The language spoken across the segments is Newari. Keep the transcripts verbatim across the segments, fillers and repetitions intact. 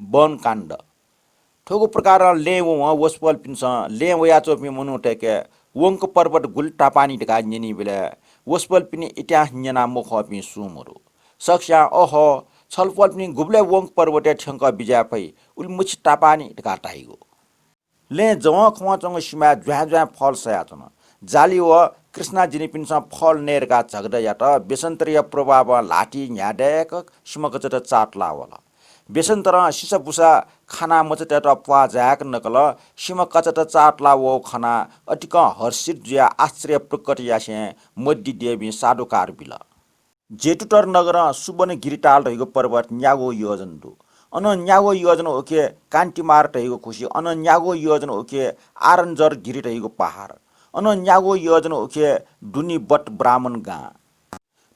बन काण्ड। थुगु प्रकारं लँय् वं वसपोलपिन्सं लँय् वयाच्वंपिं मनूतय्के वंक पर्वत गुलि तापानि धकाः न्यनीबलय् वसपोलपिनि इतिहास न्यना मखंपिं सुं मदु। सकस्यां अहो, छलपोलपिनि गुबलय् वंक पर्वतय् थ्यंकः बिज्याये फइ, उलि मछि तापानि धकाः धाइगु। लँय् जवंखवंच्वंगु सिमाय् ज्वाँय् ज्वाँय् फल सयाच्वन। जालि व कृष्णा जिनिपिन्सं फल नये धकाः झगडा यात। बेसन्तरया प्रभावं ल्हातिइ न्ह्यादय्क सिमा कचत चाःतलाः वल। बेसन्तरं सिसाबुसा खाना मचातय्त प्वाः जाय्क नकल। सिमा कचत चाःतलाः वःगु खनाः अतिकं हर्षित जुयाः आश्चर्य प्रकट यासें मद्यदेवीं साधुकार बिल। जेतुतर नगरं सुवर्णगिरिताल धइगु पर्वत न्यागू योजन दु। अन न्यागू योजन उखे कान्तिमार धइगु खुसि, अन न्यागू योजन उखे आरञ्जरगिरि धइगु पहाड, अन न्यागू योजन उखे दुनिबट ब्राह्मण गां।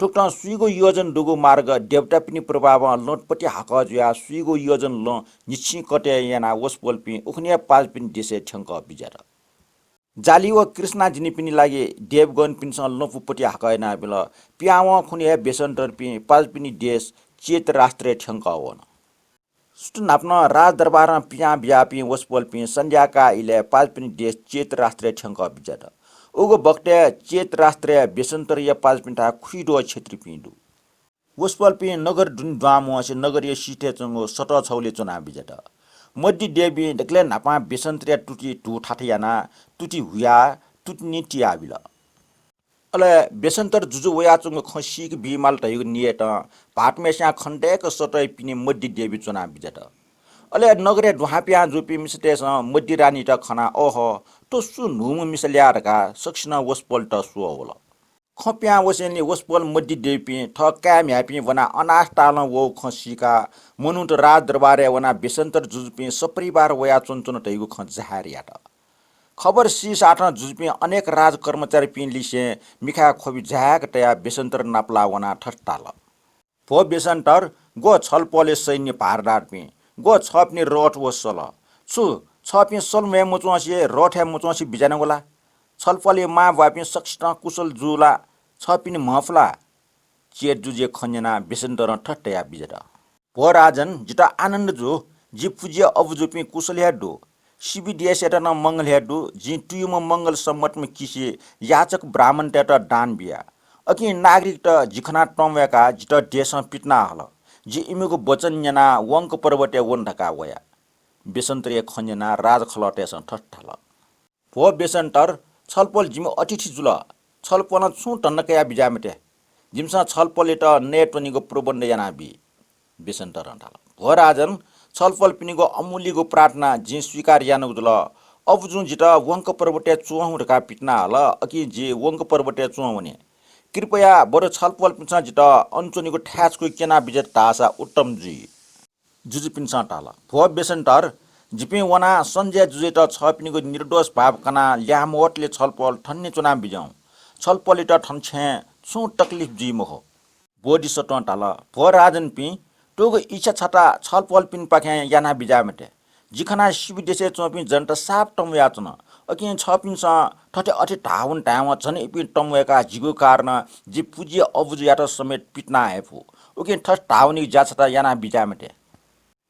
थुकथं स्वीगू योजन दुगु मार्ग देवतापिनि प्रभावं लँतुपति हाकः जुयाः स्वीगू योजन लँ न्हिच्छिं कतय् यानाः वसपोलपिं उखुन्हुया पाजुपिनि देशय् थ्यंकः बिज्यात। जालि व कृष्णा जिनिपिनि लागि देवगणपिन्सं लँपुपति हाकः यानाबिल। पिहां वं खुन्हु हे बेसन्तरपिं पाजुपिनि देश चेत राष्ट्रय् थ्यंकः वन। सुथ न्हापां राजदरबारं पिहां बियापिं वसपोलपिं सन्ध्याकाः इलय् पाजुपिनि देश चेत राष्ट्रय् थ्यंकः बिज्यात। उगु बखतय् चेत राष्ट्रय् बेसन्तरया पाजुपिन्थाय् खुइद्वः क्षेत्रीपिं दु। वसपोलपिं नगर दुने दुहां म्वंसे नगरया सिथय् च्वंगु सतः छगुलिइ च्वनाः बिज्यात। मद्यदेवीं दकलय् न्हापां बेसन्तरया तुति धू थात यानाः तुति हुयाः तुति निं तियाबिल। अले बेसन्तर जुजु वयाच्वंगु खँ सीके बीमाल धइगु नियतं भाःतम्हेस्यां खनेदय्क सतःया पिने मद्यदेवी च्वनाः बिज्यात। अले नगरय् दुहां पिहां जूपिं मिसातय्सं मद्यरानीत खनाः, "ओहो, थ्व सु न्हूम्ह मिसा ल्याः?" धकाः सकसिनं वसपोलयात स्वः वल। खँ पिहां वसेंलि वसपोल मद्यदेवीपिं थः काय् म्ह्याय्पिं ब्वनाः अनाथ तालं वःगु खँ सीकाः मनूत राजदरबारय् वनाः बेसन्तर जुजुपिं सपरिवार वयाच्वनाच्वन धइगु खँ जाहेर यात। खबर सीसाथं जुजुपिं अनेक राजकर्मचारीपिं लिसें मिखाय् ख्वबि जाहेक तयाः बेसन्तर नापलाः वनाः थथे धाल, "भो बेसन्तर, ग्व छलपोलया सैन्य भारदारपिं, ग्व छःपिनि रथ व सल। छु छःपिं सल म्ह्वय् मच्वंसे, रथ हे मच्वंसे बिज्यानागु ला? छलपोलया मांबौपिं सकसितं कुशल जू ला? छःपिनि म्हं फु ला?" चेत जुजुया खँ न्यनाः बेसन्तरं थथे धयाः बिज्यात, "भो राजन, जितः आनन्द जू। जि पुज्य अबुजुपिं कुशल हे दु। सिबि देशयात नं मंगल हे दु। जिं तुयुम्ह मंगल सम्मतम्ह किसि याचक ब्राह्मणतय्त दान बिया। अकिं नागरिकत जि खनाः तंवय्काः जितः देशं पितिना हल। जि इमिगु वचन न्यनाः वंक पर्वतय् वने धकाः वया।" बेसन्तरया खँ न्यनाः राजखलःतय्सं थथे धाल, "भो बेसन्तर, छलपोल जिमि अतिथि जुल। छलपोलं छुं धन्दा कयाः बिज्याये मते। जिमिसं छलपोलयात नयेत्वनेगु प्रबन्ध यानाबी।" बेसन्तरं धाल, "भो राजन, छलपोलपिनिगु अमूल्यगु प्रार्थना जिं स्वीकार यानागु जुल। अबुजुं जितः वंक पर्वतय् च्वं हुँ धकाः पितिना हल, अकिं जि वंक पर्वतय् च्वं वने। कृपया बरु छलपोलपिन्सं जितः अन च्वनेगु थाय् छकू क्यना बिज्यात धाःसा उत्तम जुइ।" जुजुपिन्सं धाल, "भो बेसन्तर, जिपिं वनाः सञ्जय जुजुयात छःपिनिगु निर्दोष भाव कनाः ल्याः मवतले छलपोल थन निं च्वना बिज्याहुँ। छलपोलयात थन छेँय् छुं तकलिफ जुइ मखु।" बोधिसत्वं धाल, "भो राजनपिं, थुगु इच्छा छता छलपोलपिनिपाखें याना बिज्याये मते। जि खनाः सिबि देशय् च्वंपिं जनता साप तंवयाच्वन। अकिं छःपिन्सं थथे अथे धाःवन धायेवं झन इपिं तंवय्काः जिगु कारणं जि पुज्य अबुजुयात समेत पितिना हये फु। उकिं थथे धाःवनीगु ज्या छता याना बिज्याये मते।"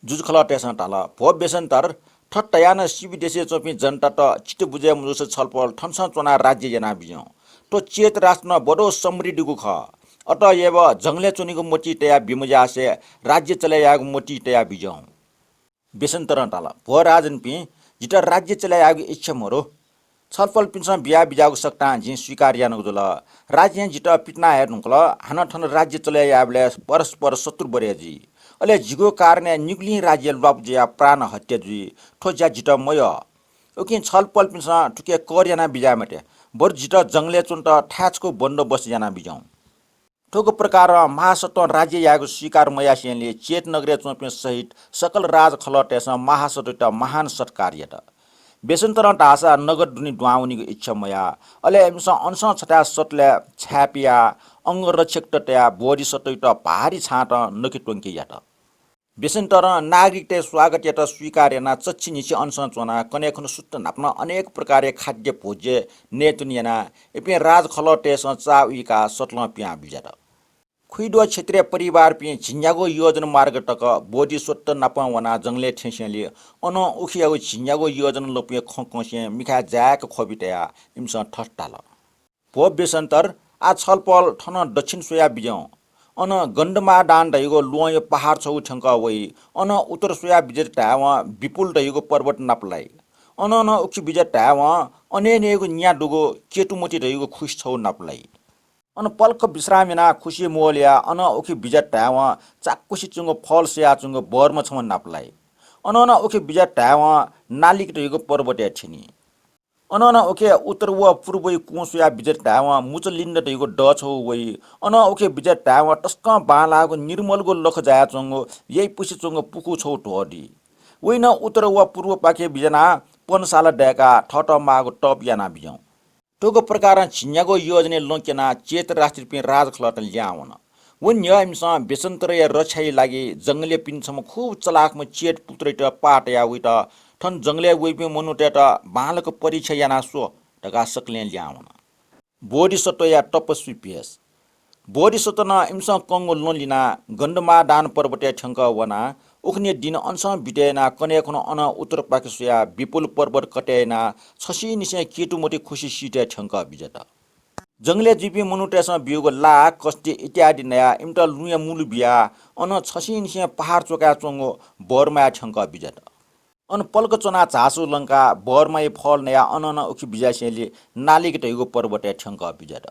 जुजुखलःतय्सं धाल, "भो बेसन्तर, थथे धयाः नं सिबि देशय् च्वंपिं जनतात चित्त बुझय् मजूसा छलपोल थनसं च्वनाः राज्य याना बिज्याहुँ। थ्व चेत राष्ट्र नं बडो समृद्धिगु खः। अतएव जंगलय् च्वनेगु मति तयाः बिमज्यासे राज्य चले यायेगु मति तयाः बिज्याहुँ।" बेसन्तरं धाल, "भो राजनपिं, जितः राज्य चले यायेगु इच्छा मदु। छलपोलपिन्सं बिया बिज्याःगु सकतां जिं स्वीकार यानागु जुल। राज्यं जितः पितिना हये धुंकल, हानं थन राज्य चले यायेबलय् परस्पर शत्रु बरय् जुइ। अले जिगु कारणय् निगुलिं राज्य ल्वापु जुयाः प्राण हत्या जुइ। थ्व ज्या जितः मयः। उकिं छलपोलपिन्सं थुके कर याना बिज्याये मते, बरु जितः जंगलय् च्वनेत थाय् छकू बन्दोबस्त याना बिज्याहुँ।" थुगु प्रकारं महासत्वं राज्य यायेगु स्वीकार मयासेंलि चेत नगरय् च्वंपिं सहित सकल राजखलःतय्सं महासत्वयात महान सत्कार यात। बेसन्तरं धाःसा नगर दुने दुहां वनेगु इच्छा मयाः। अले इमिसं अनसं छथाय् सतलय् छाय् पियाः अंगरक्षकत तयाः बोधिसत्वयात भारी छातं नके त्वंके यात। बेसन्तरं नागरिकतय् स्वागत यात स्वीकार यानाः चच्छि न्हिछि अनसं च्वनाः कन्हय् खुन्हु सुथ न्हापां अनेक प्रकारया खाद्य भोज्य नयेत्वने यानाः इपिं राजखलःतय्सं चाः उइकाः सतलं पिहां बिज्यात। खुइदुवा क्षेत्रीय परिवारपिं झिंन्यागू योजन मार्ग तक बोधिसत्व नाप वनाः जंगलय् थ्यंसेंलि अनं उखियागु झिंन्यागू योजन लँपुया खँ कंसें मिखाय् जाय्‌क ख्वबि तयाः इमिसं थथे धाल। भो बेसन्तर, आः छलपल थनं दक्षिण स्वयाः बिज्याहुँ। अन गन्धमादान धइगु ल्वहंया पहाड छगू थ्यंकः वइ। अनं उत्तर स्वयाः बिज्यात धायेवं विपुल धइगु पर्वत नाप लाइ। अनं नं उखे बिज्यात धायेवं अनय् नयेगु न्या दुगु केतुमति धइगु खुसि छगू नाप लाइ। अन पलख विश्राम यानाः खुसि मोल याः अनं उखे बिज्यात धायेवं चाकुसि च्वंगु फल सयाच्वंगु बर्म छम्ह नाप लाइ। अनं नं उखे बिज्यात धायेवं नालिक धइगु पर्वतय् थ्यनी। अनं नं उखे उत्तर व पूर्वय् कुं स्वयाः बिज्यात धायेवं मुचलिन्द धइगु दः छगू वइ। अनं उखे बिज्यात धायेवं तसकं बांलाःगु निर्मलगु लख जायाच्वंगु यइपुसे च्वंगु पुखू छगू ध्वः दी। वइ नं उत्तर व पूर्वपाखे बिज्यानाः पर्णशाला दय्‌काः थःत माःगु तप यानाः बिज्याहुँ। थुगु प्रकारं झिंन्यागू योजनय् लँ क्यनाः चेत राष्ट्रियपिं राजखलःत ल्याहां वन। व न्ह्यः इमिसं बेसन्तरया रक्षाया लागि जंगलय् पिने छम्ह खुब चलाखम्ह चेत पुत्रयात पाः तयाः वइत थन जंगलय् वइपिं मनूतय्‌त बांलाक परीक्षा यानाः स्व धकाः सकलें ल्याहां वन। बोधिसत्वया तपस्वी भेष। बोधिसत्वं इमिसं कंगु लँ लिनाः गन्धमादान पर्वतय् थ्यंकः वनाः उखुन्हु दिं अनसं बितय् यानाः कन्हय् खुन्हु अनं उत्तरपाखे स्वयाः विपुल पर्वत कतय् यानाः छसिनिसें केतुमति खुसि सिथय् थ्यंकः बिज्यात। जंगलय् जुइपिं मनूतय्‌सं ब्यूगु लाः, कस्ति इत्यादि नयाः इमित लुँया मुलु बियाः अनं छसिनिसें पहाड च्वकाय् च्वंगु बर्माय् थ्यंकः बिज्यात। अन पलख च्वनाः झासु लंकाः बर्माया फल नयाः अनं नं उखे बिज्यासेंलि नालिक धइगु पर्वतय् थ्यंकः बिज्यात।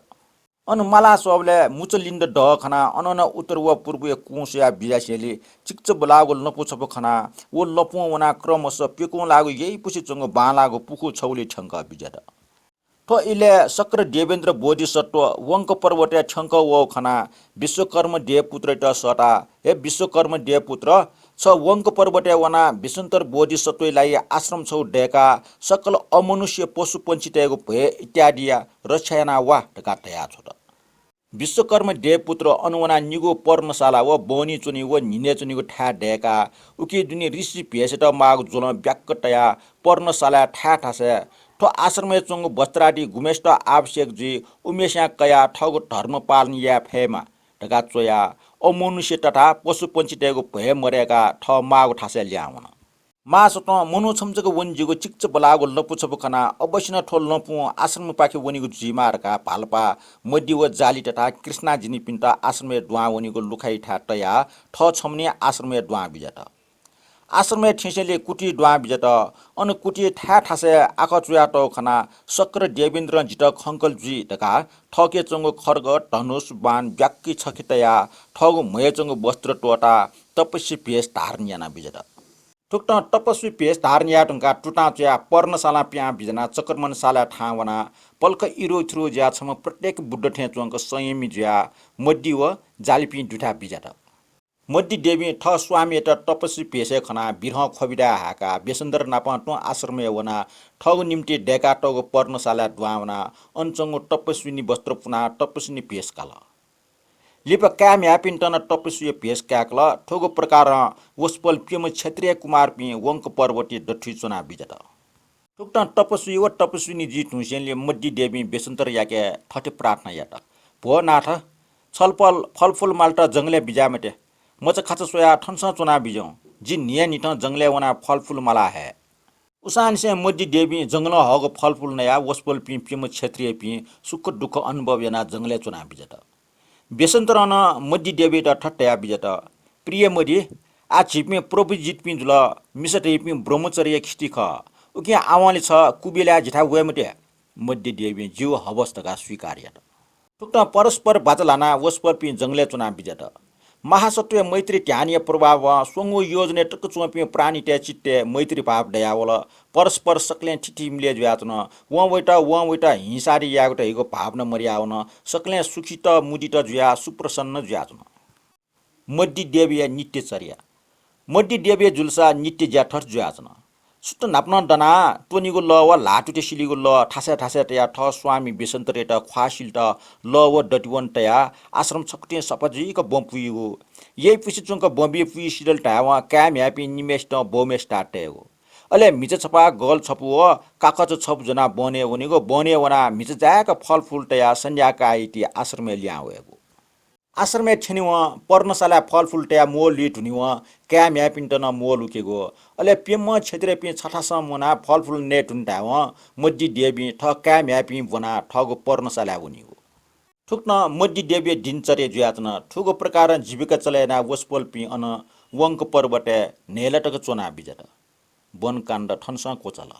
अन मालाः स्वःबलय् मुचलिन्द दः खनाः अनं नं उत्तर व पूर्वया कुं स्वयाः बिज्यासेंलि चिकिचा बलाःगु लँपु छपु खनाः व लँपुं वनाः क्रमशः प्यकुं लाःगु यइपुसे च्वंगु बांलाःगु पुखू छगुलिइ थ्यंकः बिज्यात। थ्व इलय् शक्र देवेन्द्र बोधिसत्व वंक पर्वतय् थ्यंकः वःगु खनाः विश्वकर्म देवपुत्रयात सःताः, हे विश्वकर्म देवपुत्र, छ वंक पर्वतय् वनाः बेसन्तर बोधिसत्वया लागि आश्रम छगू दय्‌काः सकल अमनुष्य पशुपंक्षीतय्‌गु भ्वय् इत्यादिया रक्षा यानाः वा धकाः धयाछ्वत। विश्वकर्म देवपुत्र अन वनाः निगू पर्णशाला व बहनी च्वनीगु व न्हिनय् च्वनीगु थाय् दय्‌काः उकी दुने ऋषि भेषयात माःगु ज्वलं ब्याक्क तयाः पर्णशालाय् थाय् थासय् थ्व आश्रमय् च्वंगु वस्त्रादि गुम्हेसित आवश्यक जुइ उम्हेस्यां कयाः थःगु धर्म पालन याये फयेमा धकाः च्वयाः अमनुष्य तथा पशुपंक्षीतय्‌गु भ्वय् मदय्‌काः थः माःगु थासय् ल्याहां वन। माःसत्वं मनू छम्ह जक वने ज्यूगु चिकिचा बलाःगु लँपु छपु खनाः अवश्य नं थ्व लँपुं आश्रमपाखे वनीगु जुइमाः धकाः भालपा मद्य व जालि तथा कृष्णा जिनिपिन्त आश्रमय् दुहां वनीगु लुखायाथाय् तयाः थः छम्हने आश्रमय् दुहां बिज्यात। आश्रमय् थ्यंसेंलि कुटी दुहां बिज्यात। अन कुटी थाय् थासय् आखः च्वयातःगु खनाः शक्र देवेन्द्रं जितः खंकल जुइ धकाः थःके च्वंगु खड्ग, धनुष, बाण ब्याक्क छखे तयाः थःगु म्हय् च्वंगु वस्त्र त्वःताः तपस्वी भेष धारण यानाः बिज्यात। थुकथं तपस्वी भेष धारण याये धुंकाः तुतां च्वयाः पर्णशालां पिहां बिज्यानाः चक्रमणशालाय् थाहां वनाः पलख इरुथुरु जुयाः छम्ह प्रत्यक्ष बुद्ध थें च्वंक संयमी जुयाः मद्य व जालिपिं दुथाय् बिज्यात। मद्य देवीं थः स्वामीयात तपस्वी भेषय् खनाः बिरहं ख्वबिदा हाय्‌काः बेसन्तर नाप तुं आश्रमय् वनाः थःगु निंतिं दय्‌कातःगु पर्णशालाय् दुहां वनाः अन च्वंगु तपस्विनी वस्त्र पुनाः तपस्विनी भेष काल। लिपा काय् म्ह्याय्‌पिन्त नं तपस्वीया भेष काय्‌कल। थुगु प्रकारं वसपोल प्यम्ह क्षत्रिय कुमारपिं वंक पर्वतय् दथुइ च्वनाः बिज्यात। थुकथं तपस्वी व तपस्विनी जुइ धुंसेंलि मद्य देवीं बेसन्तरयाके थथे प्रार्थना यात, भो नाथ, छलपल फलफुल मालत जंगलय् बिज्याये मते। मचाखाचा स्वयाः थनसं च्वनाः बिज्याहुँ। जि न्हियान्हिथं जंगलय् वनाः फलफुल माला हये। उसांनिसें मद्य देवीं जंगलं हःगु फलफुल नयाः वसपोलपिं प्यम्ह क्षत्रियपिं सुख दुःख अनुभव यानाः जंगलय् च्वनाः बिज्यात। बेसन्तरं नं मद्य देवीयात थथे धयाः बिज्यात, प्रिय मद्य, आः झीपिं प्रव्रजितपिं जुल, मिसा धइपिं ब्रह्मचर्य खिति खः। उकिं आवंलि छ कुबेलाय् जिथाय् वये मते। मद्य देवीं ज्यू, हवस् धकाः स्वीकार यात। थुकथं परस्पर बाचा ल्हानाः वसपोलपिं जंगलय् च्वनाः बिज्यात। महासत्वया मैत्री ध्यानया प्रभावं स्वंगू योजनय् तक च्वंपिं प्राणीतय् चित्तय् मैत्री भाव दयावल। परस्पर सकलें थिथि मिले जुयाच्वन। वं वइत, वं वइत हिंसादि यायेगु धइगु भावना मदयावन। सकलें सुखित मुदित जुयाः सुप्रसन्न जुयाच्वन। मद्य देवीया नित्य चर्या। मद्य देवीया जुलसा नित्य ज्या थथे जुयाच्वन। सुथ न्हापनं दनाः त्वनीगु लः व ल्हाः तुति सिलीगु लः थासय् थासय् तयाः थः स्वामी बेसन्तरयात ख्वाः सिलेत लः व दतिवन तयाः आश्रम छकथिं सफा जुइक बँ पुइगु। यइपुसे च्वंक बँ बी पुइ सिधल धायेवं काय् म्ह्याय्‌पिं निम्हय्‌सितं बौम्हय्‌सित तयेगु। अले म्हिचा छपा, गल छपु व काखचा छपु ज्वनाः बहनय् वनेगु, बहनय् वनाः म्हिचा जाय्‌क फलफुल तयाः सन्ध्याकाःयाति आश्रमय् लिहां वयेगु। आश्रमय् थ्यनेवं पर्णशालाय् फलफुल तयाः मोल ल्हुइ धुनेवं काय् म्ह्याय्‌पिन्त नं मोल उकेगु। अले प्यम्ह क्षेत्रीपिं छथासं मुनाः फलफुल नये धुन धायेवं मज्जी देवीं थः काय् म्ह्याय्‌पिं ब्वनाः थःगु पर्णशालाय् वनीगु। थुकथं मज्जी देवीया दिनचर्या जुयाच्वन। थुगु प्रकारं जीविका चले यानाः वसपोलपिं अन वंक पर्वतय् न्हय्‌ला तक च्वनाः बिज्यात। वन काण्ड थनसं क्वचाल।